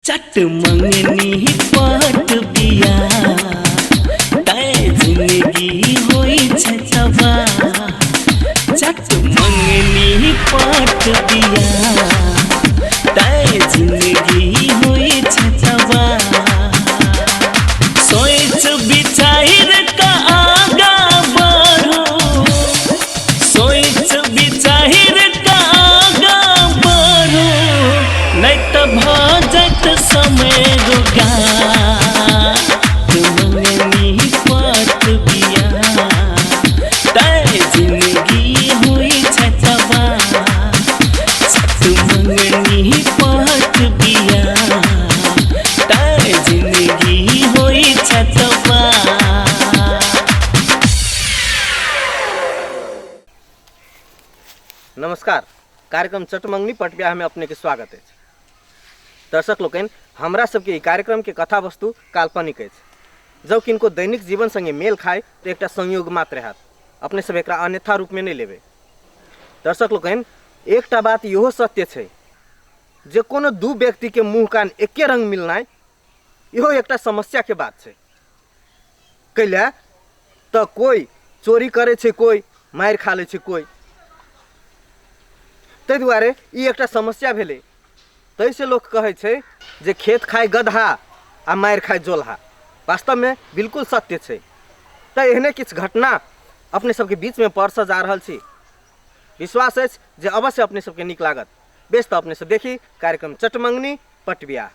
चट मंगनी पट बिया तै जिंदगी होइ छै तबाह। चट मंगनी पट बिया तै जिंदगी होइ छै तबाह। सोच विचार का आगा बढ़ो, सोच विचार का आगा बढ़ो, नहीं तो भऽ जायत समय रोगा। मंगनी पट बिया तै जिंदगी होइ छै तबाह। चट मंगनी पट बिया तै जिंदगी होइ छै तबाह। नमस्कार, कार्यक्रम चटमंगनी पटबियाह में अपने के स्वागत अछि। दर्शक लोकनि, हमरा सबके ई कार्यक्रम के कथा वस्तु काल्पनिक अछि। जब किनको दैनिक जीवन संगे मेल खाय तो एकटा संयोग मात्र हैत, अपने सब एकरा अन्यथा रूप में नहीं लेबै। दर्शक लोकनि, एकटा बात इहो सत्य छै जे कोनो दू व्यक्ति के मुँह कान एके रंग मिलनाइ इहो एकटा समस्या के बात छै। कैला तऽ कोइ चोरी करै छै, कोइ मारि खा लै छै कोइ, ताहि दुआरे ई एकटा समस्या भेलै। ताहिसँ लोक कहै छै जे खेत खाय गदहा आ मारि खाय जोलहा। वास्तवमे बिल्कुल सत्य छै। तऽ एहने किछु घटना अपने सबके बीचमे परसऽ जा रहल छी। विश्वास अछि जे अवश्य अपने सबके नीक लागत। बेस, तऽ अपने सब देखी कार्यक्रम चटमंगनी पटबियाह।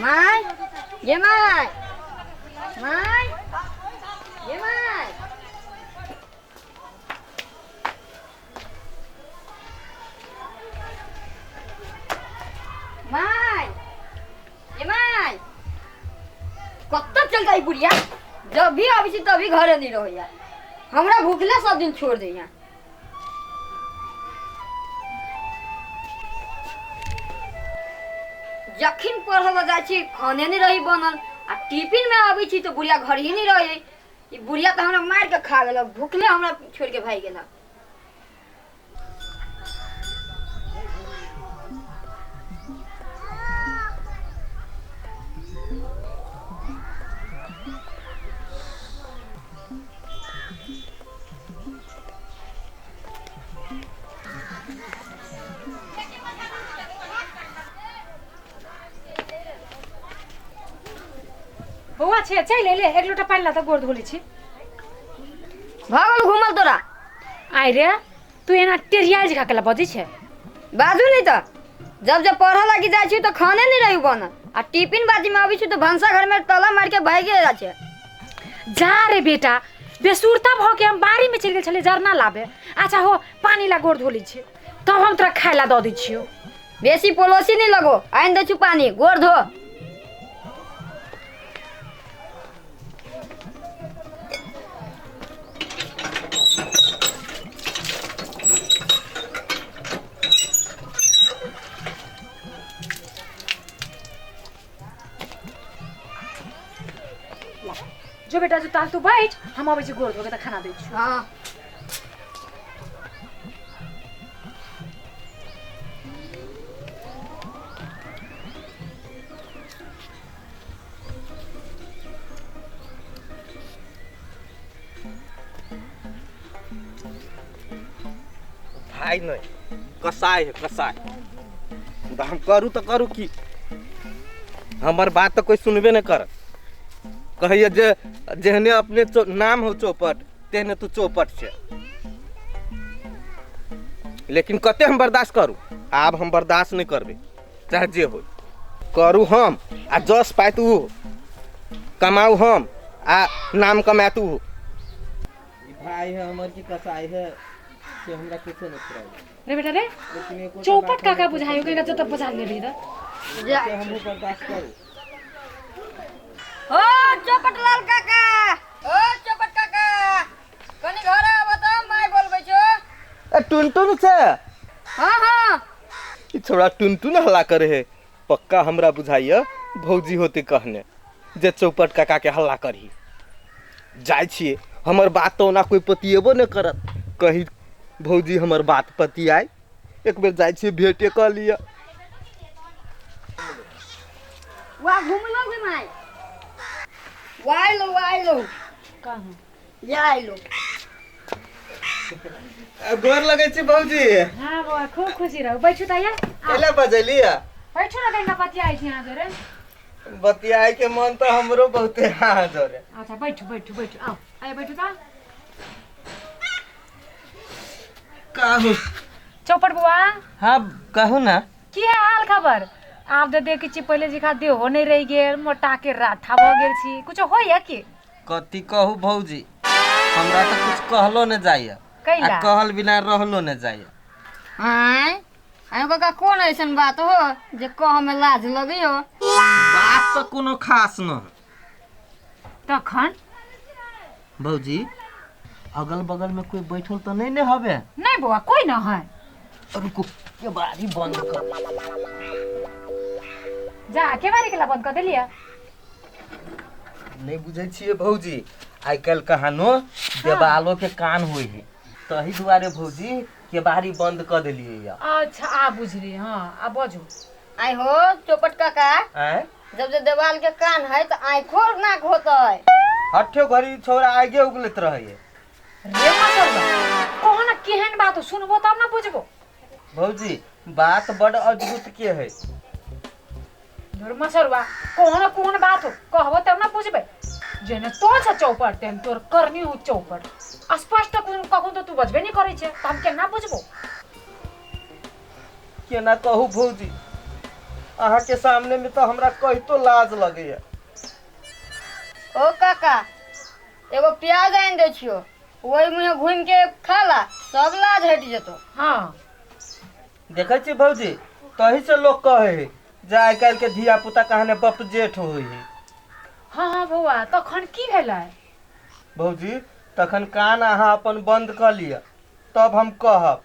My, गे my, my, गे my. My, गे my, कतऽ चल जाइ बुढ़िया? जब भी आबै छी तभी घरे नहीं रहैया, हमरा भूखले सब दिन छोड़ दैया। जखन पढ़ऽ लए जाइ छी खाने नहीं रही बनल, आ टिफिन में आबै छी तऽ बुढ़िया घर ही नहीं रहे। ई बुढ़िया तऽ हमरा मारि के खा गेल, भूखले हमरा छोड़ के भागि गेल। बौआ छै, चलि एले, एक लोटा पानि ला तऽ गोर धो लै छी। भऽ गेल घूमल तोरा? आइ रे, तू एना टेरियाल जकाँ केला बजै छै? बाजू नहीं तऽ, जब जब पढ़ऽ लागी जाइ छी तऽ खाने नहीं रही बनल, आ टिफिन बाजी में अबै छी तऽ भनसा घर में ताला मारि के भागि जाइ छै। जा रे बेटा, बेसुरता भऽ के हम बाड़ी में चलि गेल छलियै जरना लाबे। अच्छा हो, पानी ला गोर धो लै छी, तब हम तोरा खाय ला दऽ दै छियौ। बेसी पोलोसी नहीं लगो, आनि दै छी पानी, गोर धो। जो बेटा जो, ताल तू बैठ, हम अबै छी गोर धो के तऽ खाना दै छी। हाँ। भाई नहीं कसाई है कसाई। तऽ हम करू तऽ करू की, हमर बात तऽ कोइ सुनबे नहि करत। कहैया जे जेहने अपने नाम हो चौपट तेहने तू चौपट छै। लेकिन कते हम बर्दाश्त करू? आब हम बर्दाश्त नहि करबै, चाहे जे हो। करू हम आ जस पाइत उ, कमाउ हम आ नाम कमायत उ। ई भाई है हमर की कसाई है से हमरा कुछो नहीं फुराई। रे बेटा रे, लेकिन एको चौपट काका बुझायो के जत बजा लेबही त। जा। से हमहूँ बर्दाश्त करू। ओ चौपट लाल काका, ओ चौपट काका, कनी घर आबऽ त, माय बोलबै छौ। ए टुनटुन से। हाँ हाँ। ई छोड़ा टुनटुन हल्ला करे है, पक्का हमरा बुझाइया भौजी होते कहने जे चौपट काका के हल्ला करही। जाइ छियै, हमर बात तो ओना कोई पतिएबो नहि करत, कहीं भौजी हमर बात पतियाय। एक बेर जाइ छियै भेटे कऽ लिअ। वाह घुमलो गे माय, वाइलो वाइलो। कहाँ? या आइलो। गोर लगै छी भौजी। हाँ बौआ, खूब खुशी रहू। बैठू त या। कैला बजलियै? बैठू न, कहिना बतियाइ छी अहाँ जोरे। बतियाए के मन तऽ हमरो बहुते अहाँ जोरे। अच्छा बैठू बैठू बैठू, आउ आइ बैठू त। कहू चौपट बौआ। हाँ कहू ना। की है हाल खबर? आब तऽ देखै छी पहिले जेका देहो नहि रहि गेल, मोटा के राठा भऽ गेल छी, कुछो होइया की? कथी कहू भौजी, हमरा तऽ कुछ कहलो ने जाइया कैला? आ कहल बिना रहलो ने जाइया। आँय आँय काका, कोन ऐसन बात हो जे कह में लाज लगै हो? बात तऽ कोनो खास न। तखन भौजी अगल बगल में कोई बैठल तऽ नहीं ने हवे? नहीं बौआ, कोई न है। रुको, केबाड़ी बंद कर। जा, केबाड़ी केला बंद कर देलियै? नहीं बुझै छियै भौजी, आइ काल्हि कहानो देवालो के कान होइ है, तही दुआरे भौजी केबाड़ी बंद कर देलियै या। अच्छा आ बुझली। हाँ आ बजू। आइ हो चौपट काका, आँय? जब जे देवाल के कान है त आँखो नाक होतै। हठो घड़ी छोरा आगे उगलैत रहैये। रे मसरबा, कहो ना केहन बात हो, सुनबो तब ना बुझबो। भौजी बात बड़ अद्भुत के है। धुर मसरुआ, कहो ना कोन बात हो, कहबो तब ना बुझबै। जेने तो छ चौपट तेन तोर करनी हो चौपट। स्पष्ट कखन तो तू बजबे नहीं करै छे, त हम केना बुझबो? केना कहू भौजी, अहाँ के सामने में तो हमरा कहितो लाज लगैया। ओ काका, एगो प्याज आनि दै छियो, ओहि मुँहे घूमि के खा ला, सब लाज हटि जेतौ। हाँ देखै छी भौजी, तही से लोग कहे है जे आइ काल्हि के धिया पुता कहाने बप जेठ होइ है। हाँ हाँ बौआ, तखन की भेलै? भौजी तखन कान अहाँ अपन बंद कऽ लिअ तब हम कहब।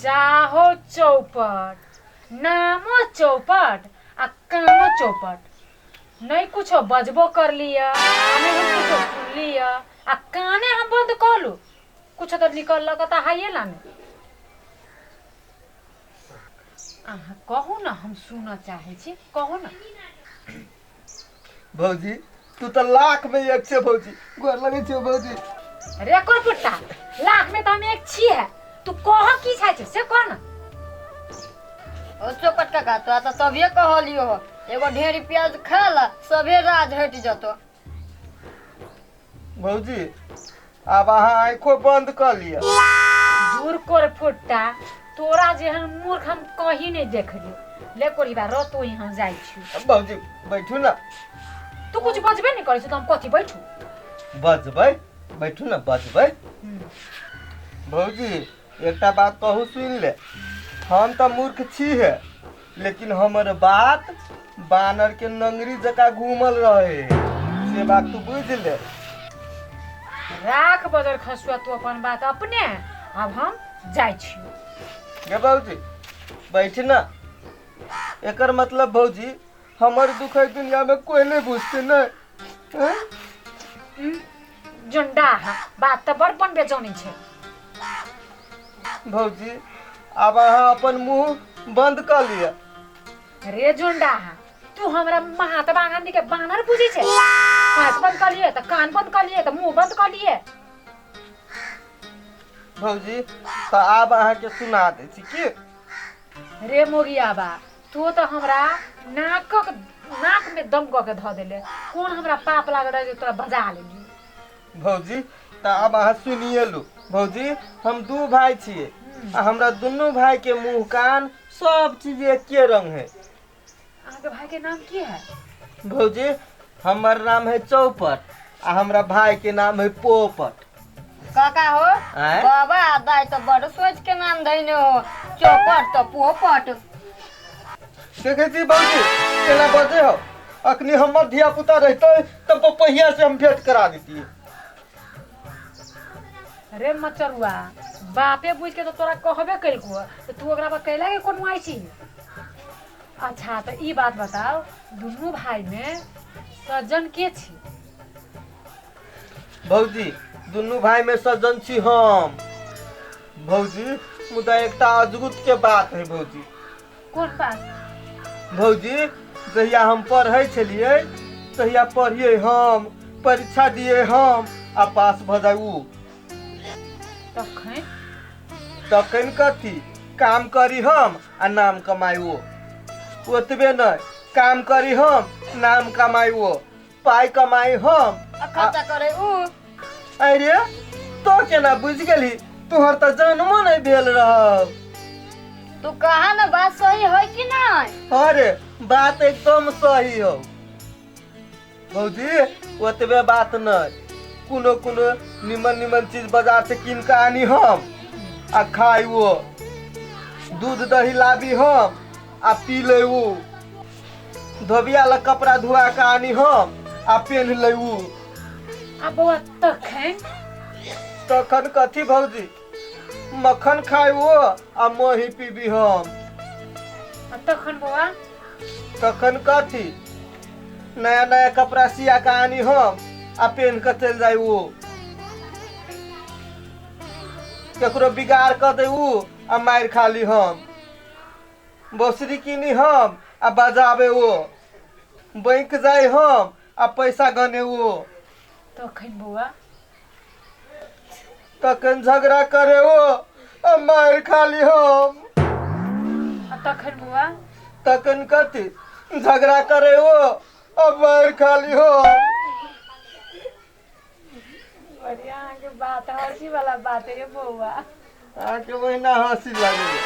जाहो चौपट, नामो चौपट आ कामो चौपट। नहीं कुछो बजबो कर लिया, नहीं हम कुछो सुन लिया आ काने हम बंद कऽ लू, कुछो तऽ निकललक तऽ हाइए लाने। अहाँ कहू ना, हम सुनऽ चाहै छी, कहू ना। भौजी तू तऽ लाख में एक छे भौजी, गोर लगै छियौ भौजी। रे कुरपुट्टा, लाख में तऽ हम एक छी है, तू कह की चाहै छै से कह ना। ओ चौपट काका, तोरा तऽ तभिए कहलियो हो, एगो ढेरी प्याज खा ला, सभे राज हटि जेतौ। भौजी आब अहाँ आँखो बंद कऽ लिअ। दूर कर फुट्टा, तोरा जेहन मूर्ख हम कहीं नहीं देखलियो। ले कोरिबा रह, तो हम जाइ छी। भौजी बैठू ना। तू कुछ बजबे नहीं करै छै तऽ हम कथी बैठू? बजबै, बैठू ना, बजबै। भौजी एकटा बात कहू सुनि ले, हम तऽ मूर्ख छी है, लेकिन हमर बात बानर के नंगरी जकाँ घूमल रहे, से बात तू बुझि ले। राख बदर खसुआ तू अपन बात अपने, अब हम जाइ छी। गे भौजी बैठ ना। एकर मतलब भौजी हमर दुख है दुनिया में कोई नहीं बुझते न। जुंडा हा, बात तऽ बड़ बनबे जानै छै। भौजी आब अहाँ अपन मुँह बंद कऽ लिअ। रे जुंडा हा, तू हमरा महात्मा गांधी के बानर बुझै छै? हाथ बंद कऽ लिए तऽ कान बंद कऽ लिए तऽ मुँह बंद कऽ लिए। भौजी तऽ आब अहाँके सुना दै छी की। रे मोगियाबा, तू तऽ हमरा नाकक नाक में दम कऽ के धऽ देले, कोन हमरा पाप लागल रहे जे तोरा बजा लेली। भौजी तऽ आब अहाँ सुनिए लू। भौजी हम दू भाई छियै आ हमरा दुनू भाई के मुँह कान सब चीज एके रंग है। अहाँके भाई के नाम की है? भौजी हमर नाम है चौपट आ हमरा भाई के नाम है पोपट। काका हो। आँय? बाबा आ दाई तो बड़ सोच के नाम धैने हो, चौपट तो पोपट। देखे छी भौजी केना बजे हो, अखनी हमर धिया पुता रहते तब पपहिया से हम भेंट करा देती। रे मचरुआ, बापे बुझ के तो तोरा कहबे कैलको, तो तू ओकरा पर कैला के कोनो आई छी? अच्छा तो ई बात बताओ, दुनू भाई में सज्जन के छी? भौजी दुनू भाई में सज्जन छी हम भौजी, मुदा एकटा अजगुत के बात है भौजी। कोन बात? भौजी जहिया हम पढ़ै छलियै तहिया पढ़िए हम, परीक्षा दिए हम आ पास भऽ जाइ उ। तखन? तखन कथी, काम करी हम आ नाम कमाइ ओ। ओतबे नहि, काम करी हम नाम कमाइ ओ, पाइ कमाइ हम आ खर्चा करे उ। अरे तो केना बुझि गेलही, तोहर तऽ जन्मो नहि भेल रहौ। तू कहा ना बात सही है कि नहीं? अरे बात एकदम सही हो भौजी, ओतबे बात नहीं, कोनो कोनो निमन निमन चीज बाजार से कीन के आनी हम आ खाइ वो, दूध दही लाबी हम आ पी ले उ, धोबिया लग कपड़ा धुआ के आनी हम आ पेन्ह ले उ। आ बौआ तखन? तखन कथी भौजी, मक्खन खाइ वो आ मही पीबी हम। आ तखन बौआ? तखन कथी, नया नया कपड़ा सिया के आनी हम आ पेन्ह के चलि जाइ उ, केकरो बिगाड़ कऽ दे उ आ मारि खा ली हम, बौसरी कीनी हम आ बजाबे ओ, बैंक जाइ हम आ पैसा गने ओ। तखन बौआ? तखन झगड़ा करे ओ आ मारि खा ली हम। आ तखन बौआ? तखन कथी, झगड़ा करे ओ आ मारि खा ली हम। बढ़िया अहाँके बात, हँसी वाला बात है ये बौआ। अहाँके ओहिना हँसी लागैए।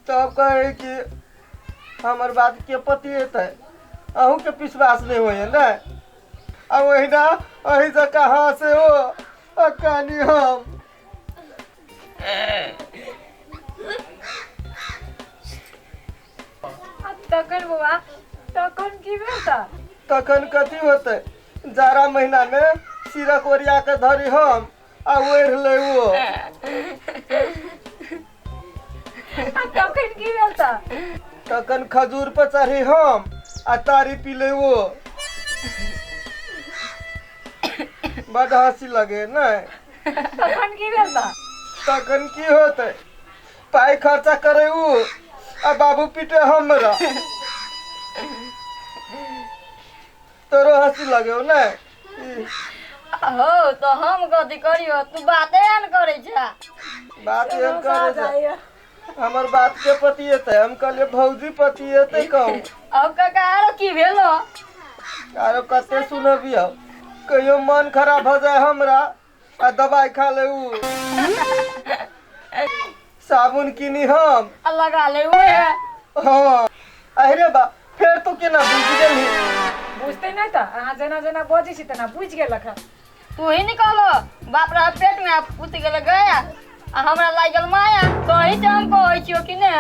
तब कहै कि हमर बात के पतिएतै, अहूँके विश्वास नहि होइए ने? आ ओहिना अही जकाँ हँसे ओ आ कानी हम। आ तखन बौआ, तखन की भेल तऽ? तखन कथी होतै, जाड़ा महीना में सिरक ओरिया के धरी हम आ ओढ़ि लै ओ। आ तखन की भेल तऽ? तखन खजूर पर चढ़ी हम आ तारी पी लै ओ। बड हँसी लगे ने? तखन की भेल तऽ? तखन की होतै, पाइ खर्चा करे उ आ बाबू पीटे हमरा। तोरो हँसी लगे ने? हो तो हम कथी करियो, तू बाते एहन करै छा। बात एहन करे छै, हमर बात के पतिएतै? हम कहलियै भौजी पतिएतै कहू। अब काका आरो की भेलो? आरो कते सुनबियौ, कहियो मन खराब भऽ जाय हमरा आ दवाइ खा ले उ, साबुन कीनी हम आ लगा ले उहे। हाँ अरे बा, फेर तू केना बुझि गेलही? बुझते नहि तऽ अहाँ जेना जेना बजै छी तेना बुझि गेलक हँ। तू ही नहीं कहलो बाप रह पेट में आ पूत गेल गया आ हमरा लागि गेल माया, तही से हम कहै छियो कि ने।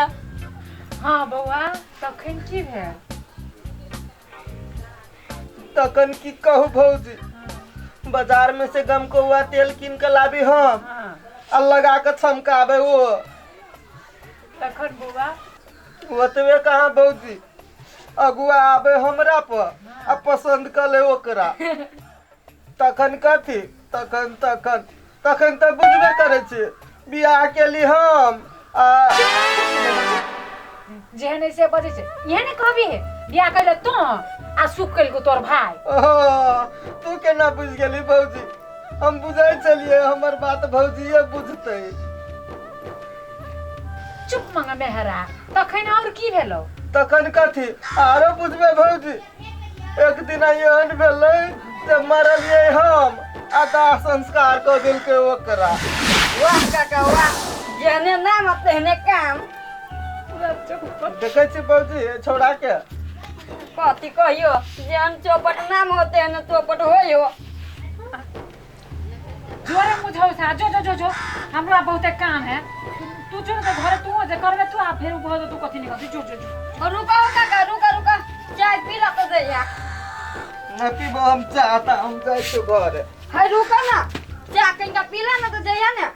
हाँ बौआ, तखन की भेल? तखन की कहू भौजी, बाजार में से गमकौआ तेल कीन के लाबी हम हाँ आ लगा के छमकाबे ओ। तखन बौआ? ओतबे कहाँ भौजी, अगुआ आबे हमरा पर आ पसंद कर ले ओकरा। तखन कथी, तखन तखन तखन तऽ बुझबे करै छी, बियाह केली हम आ जेहन ऐसे बजै छै इहे ने कहबी हे, बियाह कैले तू आ सुख कैलको तोर भाई। ओहो, तू केना बुझि गेली भौजी? हम बुझै छलियै हमर बात भौजिए बुझतै। चुप मंग मेहरा, तखन और की भेलो? तखन कथी आरो बुझबै भौजी, एक दिन एहन भेलै जे मरलियै हम आ दाह संस्कार कऽ देलकै ओकरा। वाह काका वाह, जेहने नाम आ तेहने काम। पूरा चुप। देखै छी भौजी छौड़ा के कथी कहियो, जेहन चौपट नाम होते हैं न चौपट होइयो। जोरे मुझे सा जो जो जो जो हमरा बहुते काम है। तू जो न घरे तू जे करबे तू आ फेर उभो तू कथी निकलती जो जो जो। और रुका हो काका, रुका रुका, चाय पी ला तो जइया। न पीबो हम चाहता, हम जाइ तो घर। है रुका ना, चाय कहीं पीला ना तो जइया ना।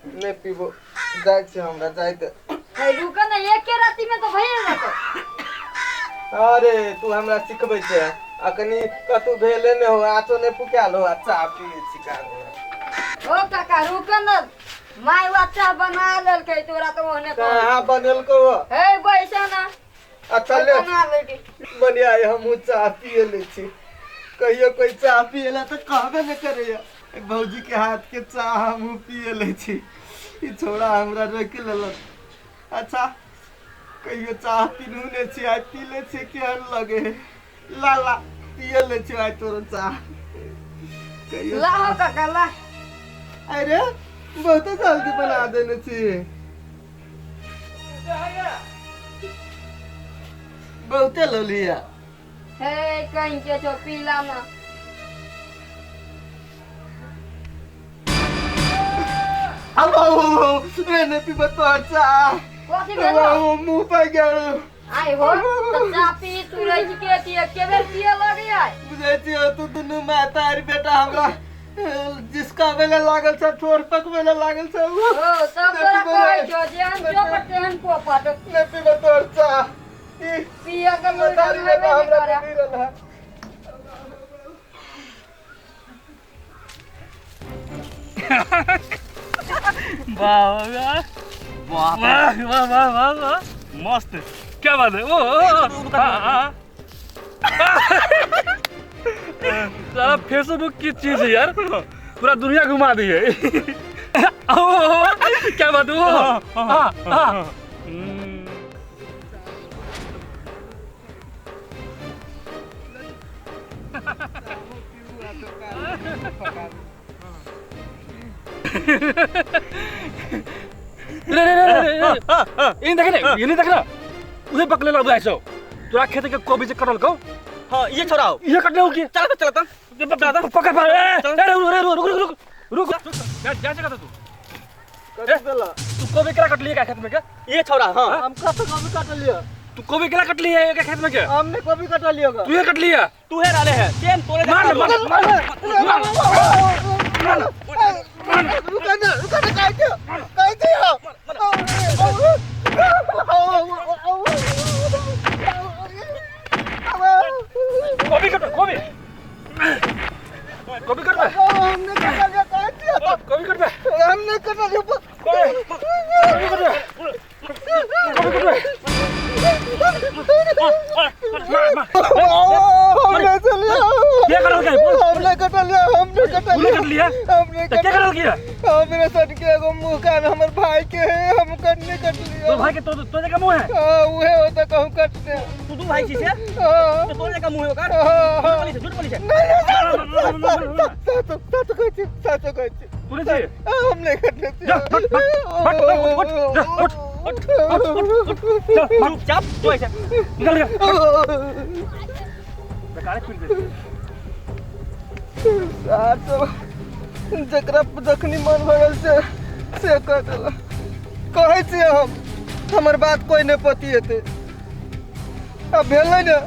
नहीं पीबो, जाइ छी हमरा जाइ दे। है रुका ना, एक के राती में तो भइए जातो। अरे तू हमरा सिखबै छै, अखनी कतौ भेले ने हो, आचो ने फुकायल हो, आ चाह पी सिखा। ओ काका रुका ना, माय बच्चा बना लेलकै तोरा तो ओहने तो। कहाँ बनेलको हो? हे बैसा ना। अच्छा ले बना लेलकै। बनिया हमहूँ चाह पिए लै छी। कहियो कोई चाह पिएला तऽ कहबे ने करैया। भौजी के हाथ के चाह हमहूँ पिए लै छी। ई छोड़ा हमरा रोकि लेलक। अच्छा कहियो चाह पीनू ने छी, आइ पी लै छी, केहन लगे है। ला ला पिए लै छी आइ तोरो चाह। कहियो ला हो काका ला। अरे बहुते जल्दी बना देने छी। बहुते लौलिया। हे कहीं के छो पीला ना। अब रे ने पीबो तोहर चाह। कथी भेलो? मुँह पाकि गेल। आइ हो तऽ चाह पी तू रहि के अथी एके बेर पिए लगे आइ। बुझै छियै तू दुनू माय बेटा हमरा जिसका वेला लागल छ, ठोर पकवे लागल छ। ओ सब तोरा कहै छौ जेहन चौपट तेहन पोपट। ने पीबो तोहर चाह। ई पिए के मतारी बेटा हमरा पी रहल है। वाह वाह वाह वाह वाह वाह वाह मस्त, क्या बात है। ओ सारा फेसबुक की चीज है यार, पूरा दुनिया घुमा दी है। ओ क्या बात है। ओ हाँ हाँ रे रे रे रे इन देख ना, ये नहीं देख ना, उधर पकड़ ले उधर ऐसो तोरा खेत के कोबी से कटल को। हां ये छोरा हो, ये कटले हो की चल चल चल पकड़ पकड़। ए रे रुक रुक रुक रुक रुक, जा जा से तू कट देला। तू कोबी केला कट लिया खेत में क्या? ये छोरा। हां हम कत कोबी कट लिया। तू कोबी केला कट लिया के खेत में क्या? हमने कोबी कट लिया तू ये कट लिया, तू है डाले है सेम तोरे। मार मार मार मार, रुका ना रुका ना, काहे के काहे के कोबी कट, कोबी कोबी कट बे। हमने कट लिया, काहे के कोबी कट बे। हमने कट लिया, कोबी कोबी कट बे, कोबी कट बे। हमने चलिया क्या कर रहा है? हमने कट लिया, हमने कट लिया, कट लिया, हमने क्या कर लिया? हमने सट के एगो मुंह कान हमर भाई के है, हम कटने कट लिया। तो भाई के तो तोरे का मुंह है? हां उहे होता कहूं कटने। तू तू भाई छी से? हां तो तोरे का मुंह है ओकर? हां बोली से झूठ बोली से। नहीं नहीं सच सच कहै छी, सच कहै छी। तूने छी हमने कटने छी। जा हट हट हट उठ जा उठ उठ उठ उठ चल चुपचाप तू ऐसे निकल जा। बेकार पीट दे सार सब जकरा जखनी मन भऽ गेल से कह देलक। कहै छियै हम, हमर बात कोइ नहि पतिएतै। आ भेलै ने,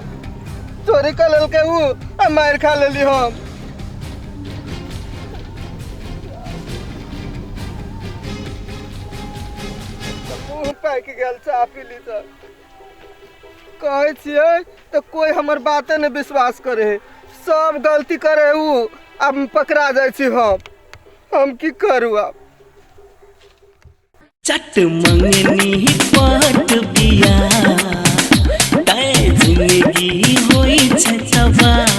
चोरी कऽ लेलकै उ आ मारि खा लेली हम। मुँह पाकि गेल चाह पीली तऽ। कहै छियै तऽ कोइ हमर बाते नहि विश्वास करै है, सब गलती करे उ, आब पकड़ा जाइ छी हम। हम की करू आब? चट मंगनी पट बिया तै जिंदगी होई छै तबाह।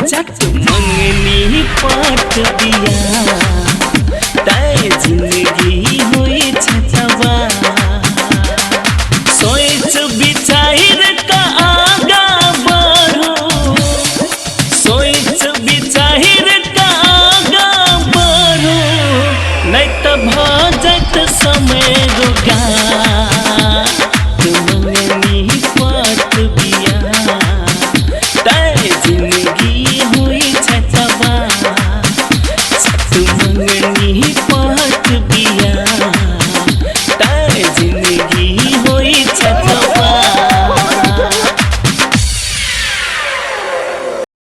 चट मंगनी पट बिया।